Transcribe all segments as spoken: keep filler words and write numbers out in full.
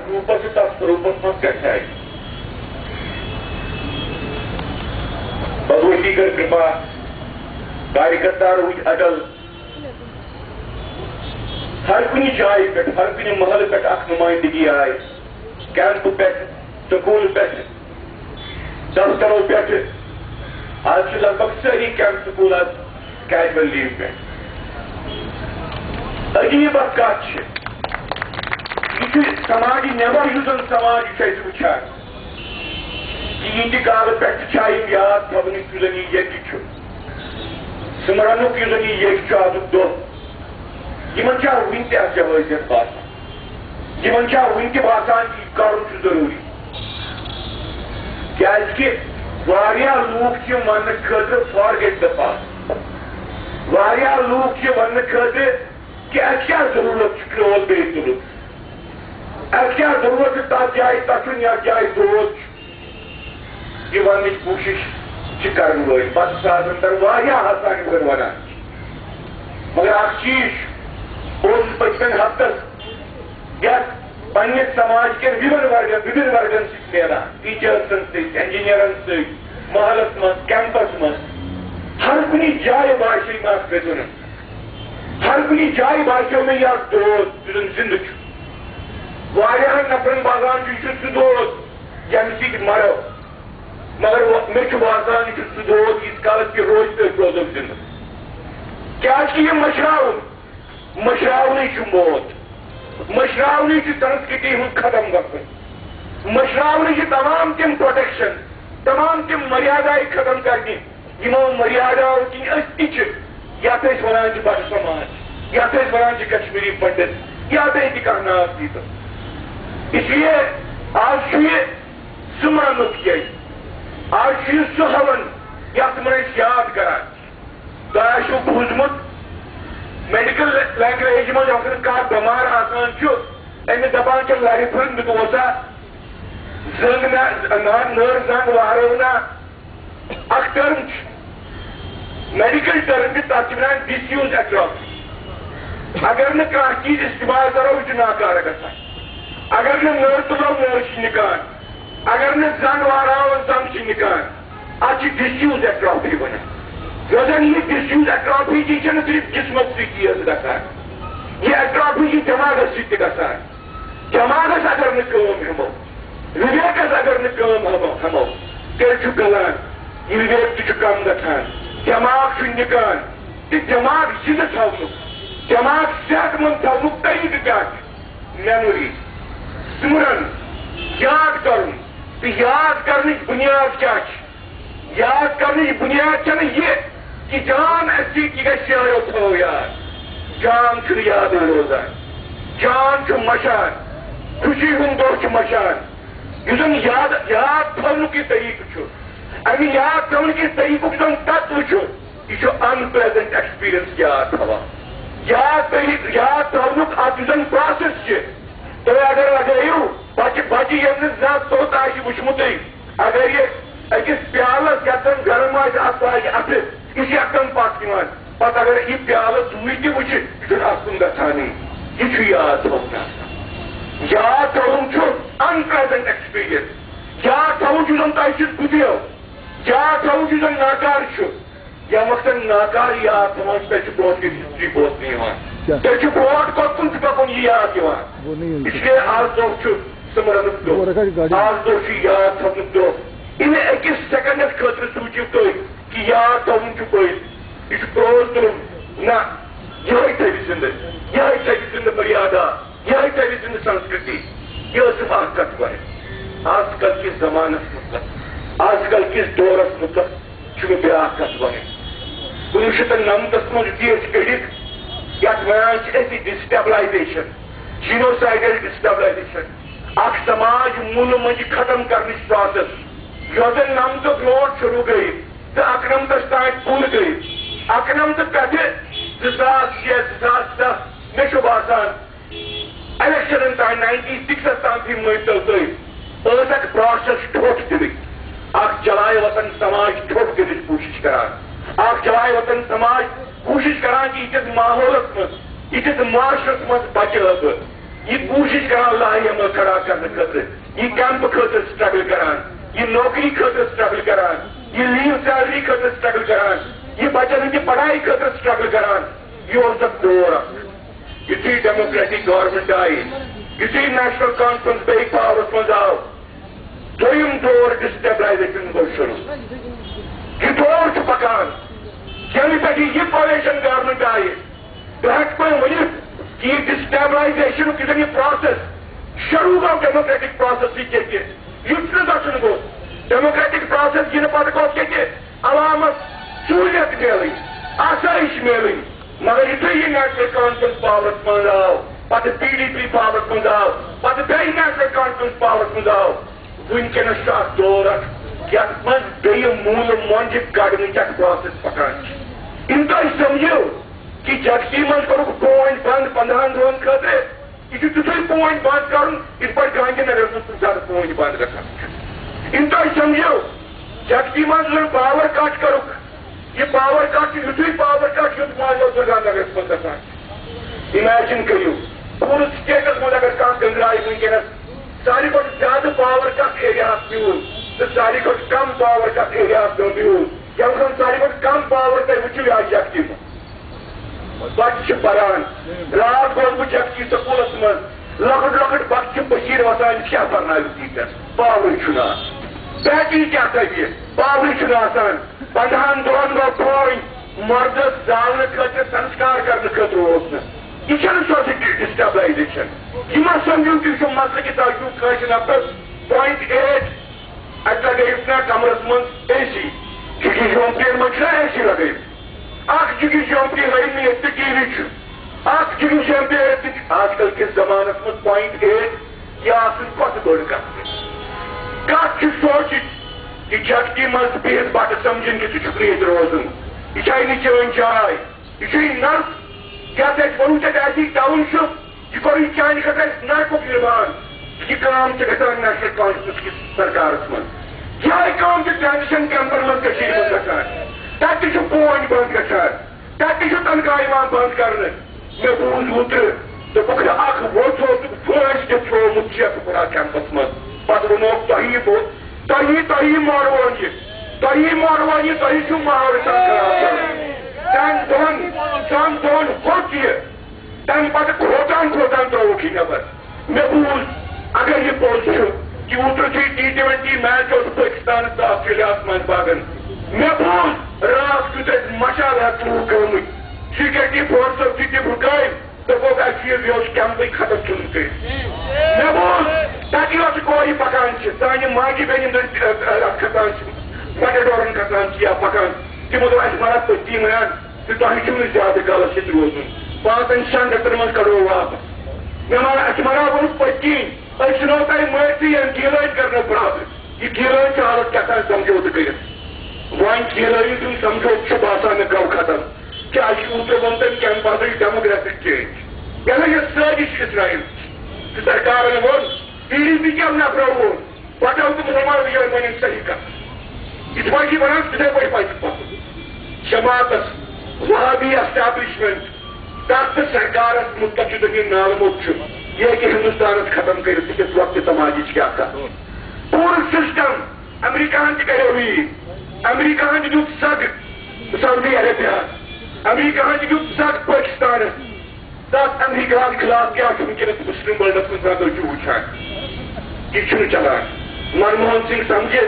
روٗپس تہٕ تس روٗپس منٛز گژھِ اَسہِ۔ بھگوتی کر کرپا، کارِکرتا روٗدۍ اٹل۔ ہر کُنہِ جایہِ پٮ۪ٹھ، ہر کُنہِ محلہٕ پٮ۪ٹھ اکھ نُمٲیندگی آیہِ، کیمپہٕ پٮ۪ٹھ، سکوٗلہٕ پٮ۪ٹھ، دفترو پٮ۪ٹھٕ۔ آز چھِ لگ بگ سٲری کیمپ سکوٗل آز کیجول لیو پٮ۪ٹھ۔ عجیٖب اکھ کتھ چھِ، یہِ چھُ سماجہِ نٮ۪بر، یُس زن سماج چھُ اَسہِ وٕچھان، کہِ ییٖتہِ کالہٕ پٮ۪ٹھ چھِ یِم یاد تھاونٕکۍ، یُس زن یہِ ییٚتہِ چھُ سمرنُک، یُس زن یہِ ییٚتہِ چھُ آزُک دۄہ، یِمن چھا وُنہِ تہِ اَتھ جوٲزیت باسان؟ یِمن چھا وُنہِ تہِ باسان کہِ یہِ کرُن چھُ ضروٗری؟ کیازِ کہِ واریاہ لوٗکھ چھِ وننہٕ خٲطرٕ forget the past۔ واریاہ لوٗکھ چھِ وننہٕ خٲطرٕ کہِ اَسہِ کیٛاہ ضروٗرت چھُ کرٛول بیٚیہِ تُلُن؟ اَسہِ کیٛاہ ضروٗرت چھُ تَتھ جایہِ دَچھُن یَتھ جایہِ دود چھُ؟ یہِ وننٕچ کوٗشِش چھِ کرن وٲلۍ۔ پتہٕ ساز اندر واریاہ آسان یِم زن ونان چھِ۔ مگر اکھ چیٖز چھُ، بہٕ اوسُس پٔتمٮ۪ن ہفتس یتھ پننِس سماج کٮ۪ن وِبھن ورگن، وِبھن ورگن سۭتۍ میلان، ٹیچرسن سۭتۍ، انجینئرن سۭتۍ، محلس منٛز، کیمپس منٛز۔ ہر کُنہِ جایہِ باسے مےٚ اکھ پرٛزنس۔ ہر کُنہِ جایہِ باسیو مےٚ یہِ اکھ دود یُس زن زندٕ چھُ۔ واریاہن نفرن باسان چھُ یہِ چھُ سُہ دود ییٚمہِ سۭتۍ مرو۔ مگر و-، مےٚ چھُ باسان، یہِ چھُ سُہ دود، ییٖتِس کالس یہِ روزِ، تہٕ أسۍ روزو زِندٕ۔ کیازِ کہِ یہِ مٔشراوُن، مٔشراونٕے چھُ موت۔ مٔشراونٕے چھُ سنسکرتی ہُنٛد ختم گژھُن۔ مٔشراونٕے چھِ تمام تِم پروٹیکشن، تمام تِم مریادایہِ ختم کرنہِ، یِمو مریاداو کِنۍ أسۍ تہِ چھِ، یتھ أسۍ ونان چھِ بٹہٕ سماج، یتھ أسۍ ونان چھِ کشمیری پنڈت، یا بیٚیہِ تہِ کانٛہہ ناو دیٖتو۔ اس لیے آز چھُ یہِ سُہ مانُک یہِ۔ آز چھُ یہِ سُہ ہاوان یتھ منٛز أسۍ یاد کران۔ تۄہہِ آسیو بوٗزمُت، میڈیکل لینگویج منٛز یۄس زن کانٛہہ بٮ۪مار آسان چھُ، أمِس دپان چھِ لرِ پھٔلۍ مےٚ اوسا زنٛگ نہ، نہ، نٔر زنٛگ وارٲو نہ۔ اکھ ٹرم چھِ، میڈیکل ٹرم چھِ، تتھ چھِ ونان ڈس یوز ایٹرافی۔ اگر نہٕ کانٛہہ چیٖز استعمال کرو، یہِ چھُ ناکارٕ گژھان۔ اگر نہٕ نٔر تُلو، نٔر چھِ نِکان۔ اگر نہٕ زنٛگ واراوو، زنٛگ چھِ نِکان۔ اتھ چھِ ڈس یوز ایٹرافی ونان۔ یۄس زن یہِ ڈس یوز ایٹرافی چھِ، یہِ چھنہٕ صرف جسمس سۭتی یٲژ گژھان، یہِ ایٹرافی چھِ دٮ۪ماغس سۭتۍ تہِ گژھان۔ دٮ۪ماغس اگر نہٕ کٲم ہٮ۪مو، وِویکس اگر نہٕ کٲم ہٮ۪مو، ہٮ۪مو، تیٚلہِ چھُ گلان۔ یہِ وِویک تہِ چھُ کم گژھان۔ دٮ۪ماغ چھُ نِکان۔ تہٕ دٮ۪ماغ زِندٕ تھاونُک، دٮ۪ماغ صحت مند تھاونُک طریٖقہٕ کیٛاہ چھُ؟ میموری، سُمرن، یاد کرُن۔ تہٕ یاد کرنٕچ بُنیاد کیٛاہ چھِ؟ یاد کرنٕچ بُنیاد چھنہٕ یہِ کہِ جان اَسہِ سۭتۍ یہِ گژھِ شٲعرو تھٲو یاد۔ جان چھُنہٕ یادٕے روزان۔ جان چھُ مَشان۔ خوشی ہُنٛد دۄہ چھُ مَشان۔ یُس زَن یاد، یاد تھاونُک یہِ طریٖقہٕ چھُ، اَمہِ یاد تھاونہٕ کِس طریٖقُک یُس زَن تَتوٕ چھُ، یہِ چھُ unpleasant experience یاد تھاوان۔ یاد طریٖقہٕ، یاد تھاونُک اَتھ یُس زَن process چھِ، تُہۍ اگر لگٲیِو، بَچہِ، بَچہِ ییٚمۍ نہٕ زانٛہہ توٚت آسہِ وٕچھمُتٕے، اگر یہِ أکِس پیالس یتھ زن گرم آسہِ، اتھ لاگہِ اَتھٕ، یہِ چھُ یکدم پتھ یِوان۔ پتہٕ اگر یہِ پیالہٕ دوٗرِ تہِ وٕچھِ، یہِ چھُنہٕ اتھ کُن گژھانٕے۔ یہِ چھُ یاد تھاوُن آسان۔ یاد تھاوُن چھُ unpleasant experience۔ یاد تھاوُن چھُ زن تۄہہِ سۭتۍ گُزریو۔ یاد تھاوُن چھُ زن ناکارٕ چھُ۔ ییٚمہِ وقتہٕ ناکار یاد تھاوان چھِ، تیٚلہِ چھُ برونٛٹھ کِنۍ ہسٹری بوزنہٕ یِوان۔ کیٛاہ؟ تیٚلہِ چھُ برونٛٹھ کوٚت کُن چھُ پَکُن یہِ یاد یِوان۔ ووٚنُے یوت۔ اس لیے آز دۄہ چھُ سمرنُک دۄہ۔ ووٚنُکھ اَسہِ گاڑِ۔ آز دۄہ چھُ یاد تھاونُک دۄہ۔ اَمہِ أکِس سیکنڈَس خٲطرٕ سوٗنٛچِو تُہۍ کہِ یاد تھاوُن چھُ پٔز۔ یہِ چھُ پرٛوز تُلُن۔ نہ، یِہوٚے تھٲوِو زِندٕ۔ یِہوٚے تھٲوِو زِندٕ مریادا۔ یِہوٚے تھٲوِو زِندٕ سنسکرتی۔ یہِ ٲسٕم اَکھ کَتھ وَنٕنۍ۔ آز کل کِس زمانَس مُتعلق، آز کل کِس دورَس مُتعلق چھُ مےٚ بیٛاکھ کَتھ وَنٕنۍ۔ کُنوُہ شیٚتھ تہٕ نَمتَس منٛز یُتھُے أسۍ گٔڑِتھ، یَتھ وَنان چھِ أسۍ ڈِسٹیبلایزیشن، جینوسایڈل ڈِسٹیبلایزیشن، اَکھ سماج موٗلہٕ مٔنٛزۍ ختم کرنٕچ پراسس، یۄس زَن نَمتہٕ برونٛٹھ شروٗع گٔے تہٕ اَکنَمتَس تام پوٗرٕ گٔے۔ اَکنَمتہٕ پٮ۪ٹھٕ زٕ ساس شےٚ، زٕ ساس دَہ، مےٚ چھُ باسان، الیکشنن تام، ناینٹی سکسس تام تہِ مٲنۍ تو تُہۍ، ٲس اکھ پراسس ٹھوٚٹھ دِنٕچ۔ اکھ جلاے وطن سماج ٹھوٚٹھ دِنٕچ کوٗشش کران۔ اکھ جلاے وطن سماج کوٗشش کران کہِ یِتھِس ماحولس منٛز، یِتھِس معاشرس منٛز بچہٕ بہٕ۔ یہ کوشش کران لاہہ عمل کھڑا کرنہٕ خٲطرٕ، یہ کیمپ خٲطرٕ سٹرگل کران، یہ نوکری خٲطرٕ سٹرگل کران، یہ لیو سیلری خٲطرٕ سٹرگل کران، یہ بچن ہٕنٛدِ پڑھائی خٲطرٕ سٹرگل کران۔ یہ اوس اکھ دور اکھ۔ یُتھُے ڈیموکریٹک گورنمنٹ آیہِ، یُتھُے نیشنل کانفرنس بیٚیہِ پاورس منٛز آو، دوٚیِم دور ڈسٹیبلائزیشن گوٚو شروع۔ یہ دور چھُ پکان، ییٚمہِ پٮ۪ٹھٕ یہ کولیشن گورنمنٹ آیہِ، بہٕ ہٮ۪کہٕ پانہٕ ؤنِتھ کہِ یہِ ڈسٹیبلائزیشنُک یُس زن یہِ پروسیس شروع گوٚو ڈیموکریٹک پروسیس سۭتۍ ییٚتہِ، یُتھ نہٕ گژھُن گوٚو۔ ڈیموکریٹک پروسیس یِنہٕ پتہٕ گوٚو کیٛاہ کہِ عوامس سہوٗلیت میلٕنۍ، آسٲیِش میلٕنۍ۔ مگر یُتھُے یہِ نیشنل کانفرنس پاورس منٛز آو، پتہٕ پی ڈی پی پاورس منٛز آو، پتہٕ بیٚیہِ نیشنل کانفرنس پاورس منٛز آو، وٕنکیٚنس چھُ اکھ دور اکھ، یتھ منٛز بیٚیہِ موٗلہٕ مۄنجہِ کڑنٕچ اکھ پروسیس پکان چھِ۔ یِم تۄہہِ سمجھِو کہِ جگتی منٛز کوٚرُکھ پونۍ بنٛد پنٛدہن دۄہن خٲطرٕ، یہِ چھُ تیُتھُے پونۍ بنٛد کرُن، یِتھ پٲٹھۍ گاندھی نگرس منٛز کُنہِ ساتہٕ پونۍ بنٛد گژھان چھِ۔ یِم تۄہہِ سمجھِو، جگتی منٛز ییٚلہِ پاور کٹ کٔرٕکھ، یہِ پاور کٹ چھُ یُتھُے پاور کٹ یُتھ مالیو دُرگا نگرس منٛز گژھان چھُ۔ امیجن کٔرِو، پوٗرٕ سٹیٹس منٛز اگر کانٛہہ گٔنٛزراوِ وٕنکیٚنس، ساروی کھۄتہٕ زیادٕ پاور کتھ ایریاہس پیوٚو تہٕ ساروی کھۄتہٕ کم پاور کتھ ایریاہس پیوٚو، ییٚمہِ ساتہٕ ساروی کھۄتہٕ کم پاور تۄہہِ وٕچھِو، یہِ آسہِ جگتی منٛز۔ بچہٕ چھِ پران۔ راتھ گوس بہٕ جگتی سکوٗلس منٛز۔ لۄکٕٹۍ لۄکٕٹۍ بچہٕ چھِ پٔشیٖر وسان، یہِ کیٛاہ پرناوِ ٹیٖچر؟ پاورٕے چھُنہٕ آسان۔ بیٹری کیٛاہ تھاوِ؟ پاورٕے چھُنہٕ آسان۔ پنٛدہن دۄہن گوٚو پونۍ، مردس زالنہٕ خٲطرٕ، سنسکار کرنہٕ خٲطرٕ اوس نہٕ۔ یہِ چھَنہٕ سوسایٹی ڈسٹیبلائزیشن۔ یہِ ما سمجھِو تُہۍ، یہِ چھُ مسلہٕ کہِ تۄہہِ چھُو کٲنٛسہِ نفرس پوینٹ ایٹ اَتہِ لگٲیِتھ نا کمرس منٛز اے سی، جگی شومپین منٛز چھُنا اے سی لگٲیِتھ؟ اکھ جگی شومپین لٲگِتھ نہٕ ییٚتہِ تہِ ٹی وی چھُ، اکھ جگی شومپین ییٚتہِ تہِ چھُ۔ آز کل کِس زمانس منٛز پوینٹ ایٹ یہِ آسُن کۄس بٔڑ کتھ؟ کتھ چھِ سونچِتھ، یہِ جگتی منٛز بِہِتھ بتہٕ سمجھِن کہِ ژٕ چھُکھ نہٕ ییٚتہِ روزُن، یہِ چھےٚ نہٕ چٲنۍ جاے، یہِ چھُے نرک۔ کیٛاہ تۄہہِ ووٚنوٕ تۄہہِ آسہِ یہِ ٹاوُن شِپ؟ یہِ کوٚرُے چانہِ خٲطرٕ اَسہِ نرکُک نِروان۔ یہِ کٲم چھِ گژھان نیشنل کانفرنس کِس سرکارس منٛز۔ یِہوٚے کٲم چھِ ٹرانزیشن کیمپن منٛز کٔشیٖرِ منٛز گژھان۔ تَتہِ تہِ چھُ پونۍ بنٛد گژھان، تَتہِ تہِ چھُ تنخواہ یِوان بنٛد کرنہٕ۔ مےٚ بوٗز اوترٕ دوٚپُکھ، اکھ ووٚژھ اوسُکھ پھٲسۍ تہِ تھوٚومُت شیخ پورہ کیمپس منٛز۔ پتہٕ ووٚنُکھ، تۄہہِ یہِ بوٚژھ، تۄہہِ، تۄہہِ مارون یہِ، تۄہہِ مارون یہِ، تۄہہِ چھُو ماحول خراب کرُن۔ تَمہِ دۄہن، تَمہِ دۄہن ہوٚت یہِ۔ تَمہِ پتہٕ کھوژان کھوژان ترٛووُکھ یہِ نٮ۪بر۔ مےٚ بوٗز، اگر یہِ پوٚز چھُ کہِ اوترٕ چھُ یہِ ٹی ٹُوینٹی میچ اوس پٲکِستانَس تہٕ آسٹریلیاہَس منٛز باغن۔ مےٚ بوٗز راتھ کیُتھ اَسہِ مشالہٕ ہٮ۪تھ لوٗکھ گٔمٕتۍ۔ سیکورٹی فورسو تہِ تِم رُکٲوۍ، دوٚپُکھ، اَسہِ چھُ یہِ ویوٚس کیمپٕے ختم ژھٕنُن کٔرِتھ۔ مےٚ بوٗز، تَتہِ یۄس کورِ پَکان چھِ، سانہِ ماجہِ بیٚنہِ یِم زَن، ٲ، ٲ، اَتھ کھسان چھِ، مَٹَڈورَن کھسان چھِ یا پَکان، تِمو دوٚپ، اَسہِ مَران پٔتۍ کِنۍ وَنان، تہٕ تۄہہِ چھُو نہٕ زیادٕ کَلَس سۭتۍ روزُن۔ پانٛژَن شٮ۪ن رٮ۪تَن منٛز کَڑو واپَس۔ مےٚ وَن، اَسہِ مَرا ووٚنُکھ پٔتۍ کِنۍ، أسۍ ژھٕنو تۄہہِ مٲرِتھٕے یَن، گیٖلٲنۍ کَرنو برٛابر۔ یہِ گیٖلٲنۍ چھِ حالت کیٛاہ تام سَمجھوتہٕ کٔرِتھ۔ وۄنۍ گیٖلٲنۍ سُنٛد سَمجھوتہٕ چھُ باسان مےٚ گوٚو ختم۔ کیٛازِ کہِ اوٗترٕ ووٚن تٔمۍ کیمپَسٕے demographic change۔ یہِ ہسا چھِ سٲزِش اِسرائیل۔ تہٕ سرکارَن ووٚن، پی ڈی پی کٮ۪و نفرو ووٚن، پتہٕ آو تہٕ مُسلمان یِہوٚے وَنان صحیح کَتھ۔ یِتھ پٲٹھۍ چھِ وَنان، تِتھَے پٲٹھۍ پَزِ پَکُن۔ جماعتَس، وہابی establishment، تَتھ تہٕ سرکارَس مُتعلِق یُس زٔمیٖن نالہٕ موٚت چھُ، یہِ ہیٚکہِ ہِندُستانَس ختم کٔرِتھ، تِکیٛازِ وقتِ تماجِچ کیٛاہ کَتھ۔ پوٗرٕ system، امریکاہَن تہِ کَریو یی، امریکاہَن تہِ دیُت سَگ سعودی عربیاہَس، امریکاہَن تہِ دیُت سَگ پٲکِستانَس۔ تَتھ امریکاہَس خلاف کیٛاہ چھُ وٕنکیٚنَس مُسلِم worldَس منٛز زیادٕ چھُ وٕچھان؟ یہِ چھُنہٕ چلان۔ منموہن سنگھ سمجھِ،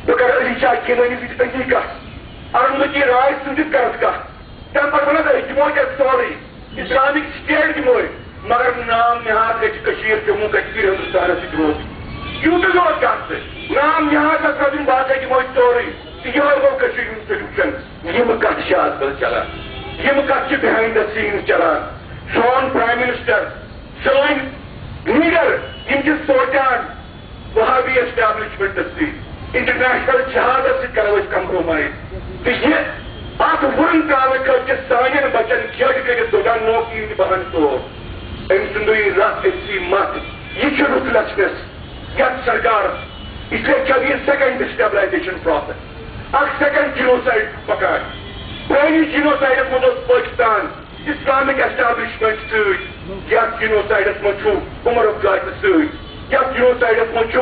بہٕ کَرٕ علی شاہ گیٖلٲنی سۭتۍ أتی کَتھ، ارندتی راے سٕنٛدِ سۭتۍ کَرَس کَتھ۔ تَمہِ پَتہٕ وَنَس أسۍ دِمو ژےٚ سورُے، اسلامک state دِمو أسۍ، مگر نام نہاد گژھِ کٔشیٖر، جموں کشمیر، ہندوستانَس سۭتۍ روزُن۔ یوٗتاہ یوت کَتھ ژٕ، نام نہاد گژھِ روزُن، باقٕے دِمو أسۍ سورُے۔ تہٕ یِہوٚے گوٚو کٔشیٖرِ ہُنٛد solution۔ یِم کَتھٕ چھِ آز کَل چلان، یِم کَتھٕ چھِ behind the scenes چلان۔ سون Prime Minister، سٲنۍ leader، یِم چھِ سونٛچان وہابی establishmentس سۭتۍ، international جہادس سۭتۍ کَرو أسۍ compromise۔ تہٕ یہِ اَتھ وُرُن ترٛاونہٕ خٲطرٕ چھِ سانٮ۪ن بَچَن جج کٔرِتھ سونٛچان نوکری ہِنٛدِ بَہانہٕ طور۔ أمۍ سُنٛدُے رَتھ، أمۍ سٕے مَتھ۔ یہِ چھُ ruthlessness۔ یتھ سرکارس، اس لیے چھِ یہِ second destabilization process، اکھ second genocide پکان۔ پرٲنِس genocideس منٛز اوس پٲکستان، اسلامک اسٹیبلشمنٹ سۭتۍ، یتھ جینوسایڈس منٛز چھُ عمر عبداللہ تہِ سۭتۍ، یتھ جینوسایڈس منٛز چھُ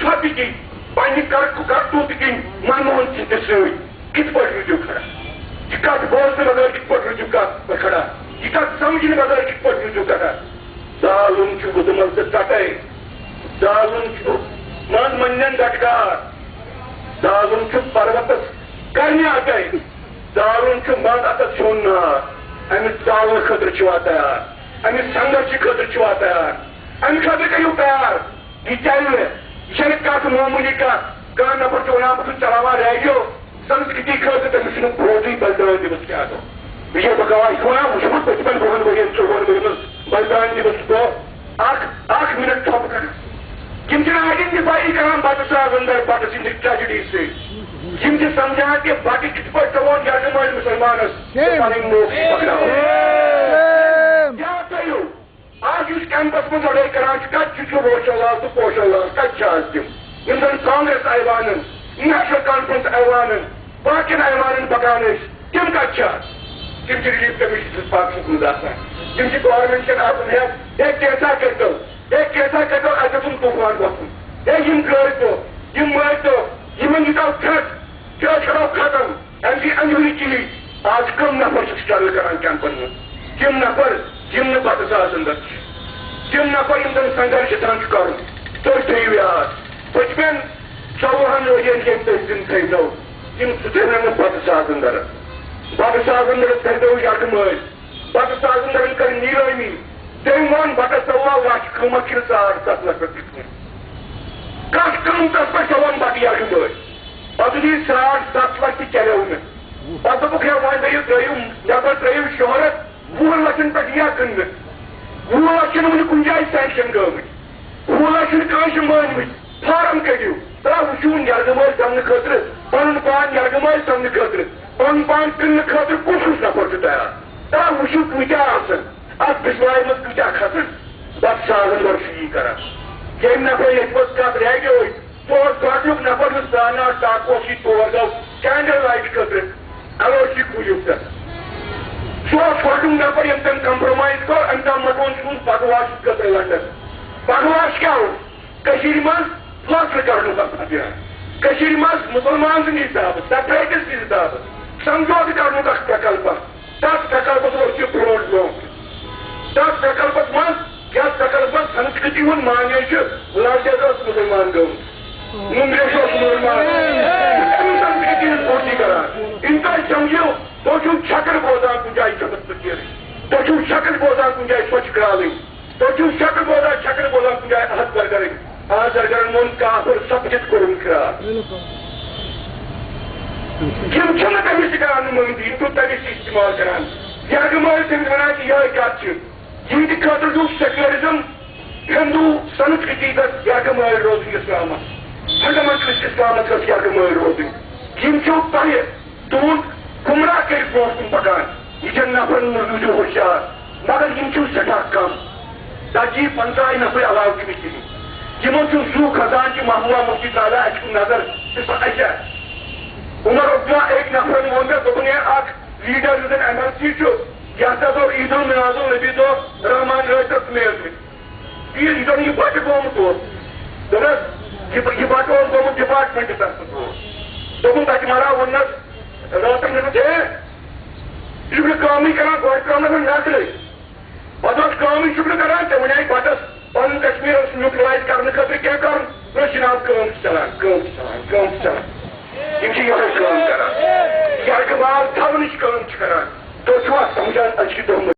ژھۄپہٕ کِنۍ پننہِ کر-، کرتوتہٕ کِنۍ منموہن سنگھ تہِ سۭتۍ۔ کِتھ پٲٹھۍ روٗزِو کھڑا؟ یہِ کتھ بوزنہٕ بغٲر کِتھ پٲٹھۍ روٗزِو کتھ پٲٹھۍ کھڑا؟ یہِ کتھ سمجھنہٕ بغٲر کِتھ پٲٹھۍ روٗزِو کھڑا؟ ظالم چھُ گُدمل تہٕ ژٹے۔ ظالم چھُ منٛز منٛدٮ۪ن گٹکار۔ ظالم چھُ پروتس کرنہِ اٹے۔ ظالم چھُ منٛز اتس سیُن نار۔ أمِس ژالنہٕ خٲطرٕ چھِوا تیار؟ أمِس سنگھرشہٕ خٲطرٕ چھِوا تیار؟ امہِ خٲطرٕ کٔرِو تیار۔ یہِ چلہِ نہٕ۔ یہِ چھَنہٕ کتھ معموٗلی کتھ۔ کانٛہہ نفر چھُ ونان، بہٕ چھُس چلاوان ریڈیو، سنسکرتی خٲطرٕ، تٔمِس چھُنہٕ بوزُے بلدان دیوس کیٛاہ گوٚو۔ یہِ چھا بکواس؟ یہِ چھُ ونان، وٕچھمُت پٔتمٮ۪ن وُہن ؤرین، ژۄوُہن ؤرین منٛز بلدان دیوس گوٚو۔ اکھ، اکھ منٹ ژھۄپہٕ کران۔ یِم چھِنہٕ آیڈنٹیفائی کران بٹہٕ ساز اندر بٹہٕ سٕنٛدِ ٹریجڈی سۭتۍ۔ یِم چھِ سمجھان کہِ بٹہٕ کِتھ پٲٹھۍ ترٛوون یرغمٲلۍ مُسلمانس تہٕ پنٕنۍ موقعہٕ پکناوان۔ کیٛاہ کٔرِو؟ آز یُس کیمپس منٛز لڑٲے کران چھُ، کتہِ چھُ، چھُ روشن لال تہٕ پوشن لال؟ کتہِ چھِ آز تِم؟ یِم زن کانگریس ایوانن، نیشنل کانفرنس ایوانن، باقین ایوانن پکان ٲسۍ، تِم کتہِ چھِ آز؟ تِم چھِ ریلیف کمیشن سٕنٛز پاکستس منٛز آسان۔ تِم چھِ گورنمنٹ کٮ۪ن آسان ہٮ۪تھ، ہے کینٛژھا کٔرۍتو، ہے کینٛژھا کٔرۍتو، اَسہِ گوٚژھ نہٕ طوفان وۄتھُن۔ ہے یِم گٲڑۍ تو، یِم مٲرۍ تو، یِمن یہِ تو تھرٛٹ، یہِ ٲس کرو ختم۔ اَمہِ سۭتۍ اَمہِ ؤری چیٖز۔ آز کم نفر چھِ سٹرگل کران کیمپن منٛز؟ تِم نفر یِم نہٕ بتہٕ ساز اندر چھِ، تِم نفر یِم زن سنگھرش یژھان چھِ کرُن۔ تُہۍ تھٲیِو یاد، پٔتمٮ۪ن ژۄوُہن ؤرین ییٚمہِ تُہۍ زندگی دو، تِم سُہ تھٲوۍ نہٕ بتہٕ ساز اندر۔ بتہٕ ساز اندر تھٲوۍ دو یرغمٲلۍ، بتہٕ ساز اندر کٔر نیلٲمی۔ تٔمۍ ووٚن بتس ژۄوُہ لچھ قۭمتھ چھِ ساڑ ستھ لچھ رۄپیہِ قۭمتھ۔ کتھ قۭمتس پٮ۪ٹھ ژےٚ ووٚن بتہٕ یرغمٲلۍ؟ پتہٕ دِتۍ ساڑ ستھ لچھ تہِ چلیو نہٕ۔ پتہٕ دوٚپُکھ، ہے وۄنۍ دٔیِو، ترٛٲیِو، یپٲرۍ ترٛٲیِو شہرت وُہن لچھن پٮ۪ٹھ یا کٕننہٕ۔ وُہ لچھ چھِنہٕ وُنہِ کُنہِ جایہِ سینکشن گٲمٕتۍ۔ وُہ لچھ چھِنہٕ کٲنٛسہِ مٲنۍمٕتۍ۔ فارم کٔڑِو۔ ترٛاو وٕچھِو یرغمٲلۍ دمنہٕ خٲطرٕ، پنُن پان یرغمٲلۍ دمنہٕ خٲطرٕ، پنُن پان کٕننہٕ خٲطرٕ کُس کُس نفر چھُ تیار؟ ترٛاو وٕچھِو کۭتیٛاہ آسن۔ اتھ بسمارِ منٛز کۭتیٛاہ کھسن؟ بتہٕ سازن گۄڈٕ چھُ یی کران۔ ییٚمۍ نفرن ییٚتہِ منٛز کتھ ریڈیو، سُہ اوس گۄڈٕنیُک نفر یُس زانان ٹاکوس یہِ تور گوٚو کینڈل لایٹ خٲطرٕ، ایل او سی پوٗجُک پٮ۪ٹھ۔ سُہ اوس گۄڈٕنیُک نفر ییٚمۍ تٔمۍ کمپرومایز کوٚر، امیتابھ مٹون سوٗز بکواس خٲطرٕ لندن۔ بکواس کیٛاہ اوس؟ کٔشیٖرِ منٛز فٲصلہٕ کرنُک اکھ ابھیان۔ کٔشیٖرِ منٛز مُسلمان سٕنٛدِ حسابہٕ، سیپریٹسٹ سٕنٛدِ حسابہٕ سمجھوتہٕ کرنُک اکھ پرکلپا۔ تتھ پرکلپس اوس یہِ برونٛٹھ برونٛٹھ۔ تتھ پرکلپس منٛز، یتھ پرکلپس منٛز سنسکرتی ہُنٛد معنی چھُ، لال چوک اوس مُسلمان گوٚمُت، نُمریش اوس مُسلمان۔ أمۍ سنسکرتی ہٕنٛز پوٗرتی کران۔ یِم تۄہہِ سمجھِو، تُہۍ چھِو چھکر بوزان کُنہِ جایہِ جمعس فقیٖرٕچ، تُہۍ چھِو چھکر بوزان کُنہِ جایہِ سۄچھ کرٛالٕنۍ۔ تُہۍ چھِو شکر بوزان، شکر بوزان کُنہِ جایہِ احد زرگرٕنۍ۔ احد زرگرن ووٚن، کافر سپدِتھ کوٚرُن فرار۔ یِم چھِنہٕ تٔمِس تہِ کران نُمٲیندٕ، یِم چھِو تٔمِس تہِ استعمال کران۔ یرغمٲلۍ تٔمِس ونان کہِ یِہوٚے کتھ چھِ۔ یِہنٛدِ خٲطرٕ چھُ سیکولرزم، ہندو سنسکرتی گژھِ یرغمٲلۍ روزٕنۍ اسلامس۔ فنڈامنٹلسٹ اسلامس گژھِ یرغمٲلۍ روزٕنۍ۔ یِم چھِو تۄہہِ تُہُنٛد گمراہ کٔرِتھ برونٛہہ کُن پکان۔ یِتھٮ۪ن نفرن منٛز روٗزِو ہوشیار، مگر یِم چھِو سٮ۪ٹھاہ کم۔ ژتجی پنٛژاہے نفرٕے علاوٕ چھِ مےٚ کِہیٖنۍ۔ یِمو چھُ زُو کھسان کہِ محبوبہ مفتی تعالیٰ اَسہِ چھُ نظر، تہٕ سۄ اَسہِ۔ عمر عبداللہ أکۍ نفرن ووٚن مےٚ، دوٚپُن، ہے، اکھ لیڈر یُس زن ایم ایل سی چھُ، یہِ ہسا گوٚو عید المیلاد النبی دۄہ رحمان رٲژ پٮ۪ٹھ میلمٕتۍ۔ یہِ، یہِ زن یہِ بچہٕ گوٚمُت اوس، دوٚپنس، یہِ، یہِ بچہٕ اوس گوٚمُت ڈپارٹمنٹ طرفہٕ تور۔ دوٚپُن، تتہِ مارا ووٚننس راتن، دوٚپُن، ہے، یہِ چھُکھ نہٕ کٲمٕے کران، گۄڈٕ ترٛٲونس بہٕ نظرے۔ پتہٕ اوس کٲمٕے چھُکھ نہٕ کران، ژےٚ ونے بچس پنُن کشمیر اوس نیوٹرلایز کرنہٕ خٲطرٕ کینٛہہ کرُن۔ دوٚپُن، جناب، کٲم چھِ چلان، کٲم چھِ چلان، کٲم چھِ چلان۔ یِم چھِ یِہوٚے کٲم کران۔ یرغمال تھاونٕچ کٲم چھِ کران۔ تُہۍ چھِوا سمجھان، أسۍ چھِ دۄہ